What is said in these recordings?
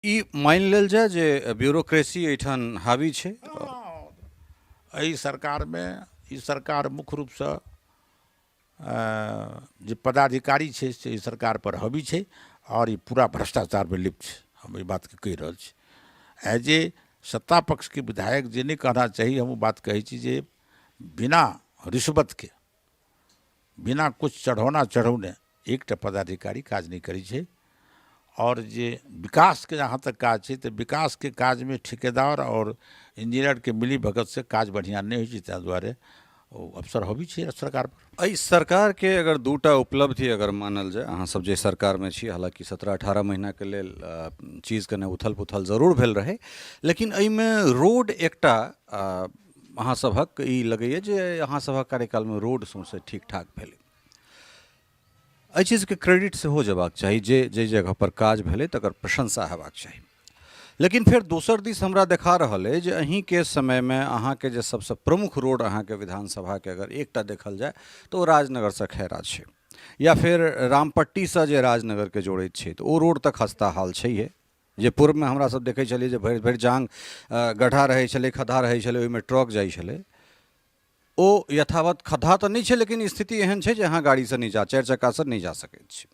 ई मानि लेल जाय जे ब्यूरोक्रेसी एहिठाम हावी छै? एहि सरकारमे ई सरकार मुख्य रूपसँ जे पदाधिकारी छै से ई सरकारपर हावी छै आओर ई पूरा भ्रष्टाचारमे लिप्त छै। हम एहि बातके कहि रहल छी एज ए सत्ता पक्षके विधायक, जे नहि कहना चाही, हम ओ बात कहै छी जे बिना रिश्वतके, बिना किछु चढ़ौना चढ़ौने एकटा पदाधिकारी काज नहि करै छै। आओर जे विकासके जहाँ तक काज छै, तऽ विकासके काजमे ठिकेदार आओर इंजीनियरके मिली भगतसँ काज बढ़िआँ नहि होइ छै। ताहि दुआरे ओ अफसर हबी छै सरकारपर। एहि सरकारके अगर दूटा उपलब्धि अगर मानल जाय, अहाँ सब जे सरकारमे छी, हालाँकि 17-18 महीनाके लेल चीज कने उथल पुथल जरूर भेल रहै, लेकिन एहिमे रोड एकटा अहाँ सभक ई लगैए जे अहाँ सभक कार्यकालमे रोड सौँसे ठीक ठाक भेलै। एहि चीजके क्रेडिट सेहो जेबाक चाही जे जाहि जगहपर काज भेलै तकर प्रशंसा हेबाक चाही। लेकिन फेर दोसर दिस हमरा देखा रहल अइ जे अहीँके समयमे अहाँके जे सबसँ प्रमुख रोड अहाँके विधानसभाके अगर एकटा देखल जाय तऽ ओ राजनगरसँ खैरा छै, या फेर रामपट्टीसँ जे राजनगरके जोड़ैत छै, तऽ ओ रोड तऽ खस्ता हाल छैहे। जे पूर्वमे हमरा सब देखै छलियै जे भरि भरि जाँघ गड्ढा रहै छलै, खद्धा रहै छलै, ओहिमे ट्रक जाइ छलै, ओ यथावत खद्धा तऽ नहि छै, लेकिन स्थिति एहन छै जे अहाँ गाड़ीसँ नहि जा, चारि चक्कासँ नहि जा सकैत छी।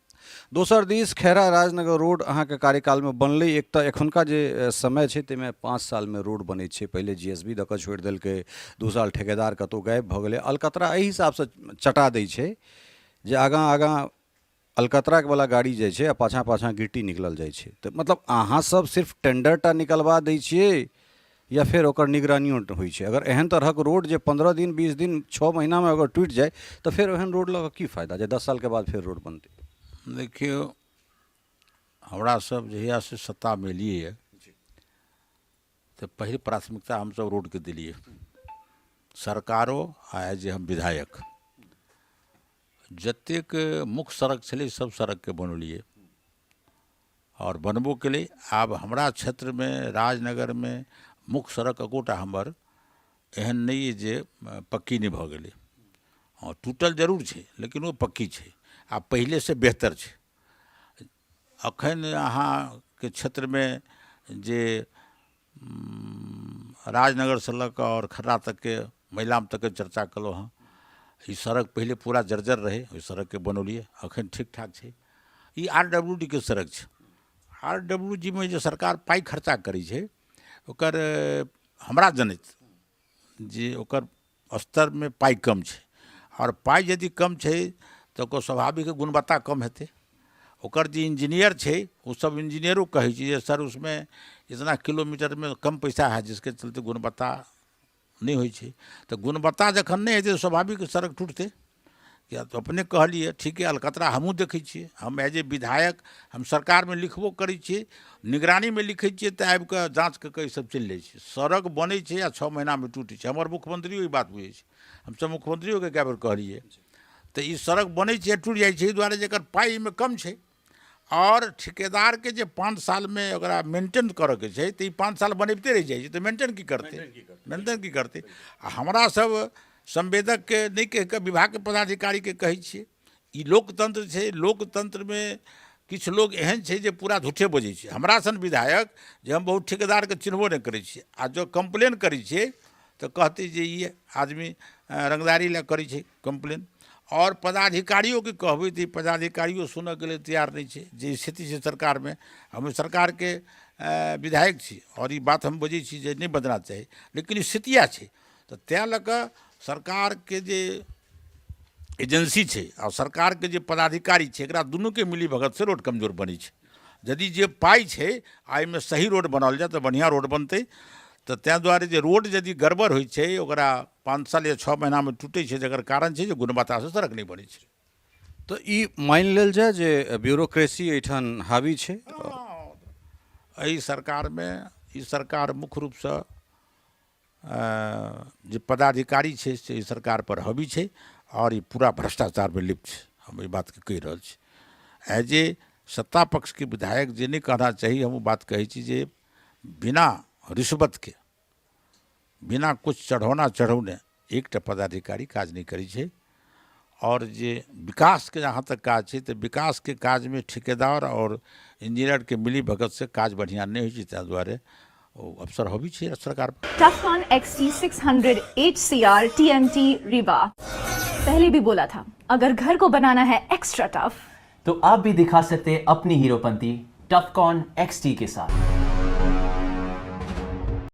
दोसर दिस खैरा राजनगर रोड अहाँके कार्यकालमे बनलै। एक तऽ एखुनका जे समय छै ताहिमे 5 सालमे रोड बनै छै। पहिले जी एस बी दऽ कऽ छोड़ि देलकै, 2 साल ठेकेदार कतहु गायब भऽ गेलै। अलकतरा एहि हिसाबसँ चटा दै छै जे आगाँ आगाँ अलकतरावला गाड़ी जाइ छै आ पाछाँ पाछाँ गिट्टी निकलल जाइ छै। तऽ मतलब अहाँ सब सिर्फ टेंडर टा निकलबा दै छियै या फेर ओकर निगरानियो होइ छै? अगर एहन तरहक रोड जे 15 दिन, 20 दिन, 6 महीनामे अगर टूटि जाय तऽ फेर ओहन रोड लऽ कऽ की फायदा जे 10 सालके बाद फेर रोड बनतै? देखियौ, हमरा सब जहियासँ सत्तामे एलियै तऽ पहिल प्राथमिकता हमसब रोडके देलियै, सरकारो आ एज ए हम विधायक। जतेक मुख्य सड़क छलै सब सड़कके बनौलियै आओर बनबो केलै। आब हमरा क्षेत्रमे, राजनगरमे मुख्य सड़क एकोटा हमर एहन नहि अइ जे पक्की नहि भऽ गेलै। हँ, टूटल जरूर छै, लेकिन ओ पक्की छै, आ पहिलेसँ बेहतर छै। एखन अहाँके क्षेत्रमे जे राजनगरसँ लऽ कऽ आओर खर्रा तकके, महिलाम तकके चर्चा केलहुँ हँ, ई सड़क पहिले पूरा जर्जर रहै, ओहि सड़कके बनौलियै, एखन ठीक ठाक छै। ई आर डब्ल्यू डी के सड़क छै। आर डब्ल्यू डी मे जे सरकार पाइ खर्चा करै छै, ओकर हमरा जनैत जे ओकर स्तरमे पाइ कम छै, आओर पाइ यदि कम छै तऽ ओकर स्वाभाविक गुणवत्ता कम हेतै। ओकर जे इंजीनियर छै, ओ सब इंजीनियरो कहै छै जे सर, उसमे इतना किलोमीटरमे कम पैसा है, जिसके चलते गुणवत्ता नहि होइ छै। तऽ गुणवत्ता जखन नहि हेतै तऽ स्वाभाविक सड़क टूटतै। किया तऽ अपने कहलियै ठीके, अलकतरा हमहूँ देखै छियै। हम एज ए विधायक हम सरकारमे लिखबो करै छियै, निगरानीमे लिखै छियै, तऽ आबि कऽ जाँच कऽ कऽ ईसभ चलि जाइ छै। सड़क बनै छै आ 6 महीनामे टूटै छै। हमर मुख्यमंत्रियो ई बात बुझै छै। हमसभ मुख्यमंत्रियोके कए बेर कहलियै। तऽ ई सड़क बनै छै आ टूटि जाइ छै एहि दुआरे जे एकर पाइ एहिमे कम छै, आओर ठिकेदारके जे 5 सालमे ओकरा मेंटेन करऽके छै, तऽ ई 5 साल बनबिते रहि जाइ छै, तऽ मेंटेन की करतै, मेंटेन की करतै? आ हमरा सब संवेदकके नहि कहि कऽ विभागके पदाधिकारीके कहै छियै। ई लोकतंत्र छै। लोकतंत्रमे किछु लोक एहन छै जे पूरा झूठे बजै छै। हमरा सन विधायक जे हम बहुत ठेकेदारके चिन्हबो नहि करै छियै, आ जँ कम्प्लेन करै छियै तऽ कहतै जे ई आदमी रङ्गदारी लए करै छै कम्प्लेन। आओर पदाधिकारियोके कहबै तऽ ई पदाधिकारियो सुनऽके लेल तैयार नहि छै। जे स्थिति छै सरकारमे, हम सरकारके विधायक छी आओर ई बात हम बजै छी जे नहि बजना चाही, लेकिन स्थिति इएह छै। तऽ तैँ लऽ कऽ सरकारके जे एजेंसी छै आ सरकारके जे पदाधिकारी छै, एकरा दुनूके मिली भगतसँ रोड कमजोर बनै छै। यदि जे पाइ छै आ एहिमे सही रोड बनाओल जाय तऽ बढ़िआँ रोड बनतै। तऽ ताहि दुआरे जे रोड यदि गड़बड़ होइ छै, ओकरा 5 साल या 6 महीनामे टूटै छै, जकर कारण छै जे गुणवत्तासँ सड़क नहि बनै छै। तऽ ई मानि लेल जाय जे ब्यूरोक्रेसी एहिठाम हावी छै? एहि सरकारमे ई सरकार मुख्य रूपसँ जे पदाधिकारी छै से ई सरकारपर हबी छै आओर ई पूरा भ्रष्टाचारमे लिप्त छै। हम एहि बातके कहि रहल छी एज ए सत्ता पक्षके विधायक, जे नहि कहना चाही, हम ओ बात कहै छी जे बिना रिश्वतके, बिना किछु चढ़ौना चढ़ौने एकटा पदाधिकारी काज नहि करै छै। आओर जे विकासके जहाँ तक काज छै, तऽ विकासके काजमे ठिकेदार आओर इंजीनियरके मिली भगतसँ काज बढ़िआँ नहि होइ छै, ताहि दुआरे ओ अफसर हबी छै सरकार। Tufcon XT600 HCR TMT Rebar। पहले भी बोला था, अगर घर को बनाना है एक्स्ट्रा टफ तो आप भी दिखा सकते हैं अपनी हीरोपंती टफकॉन XT के साथ।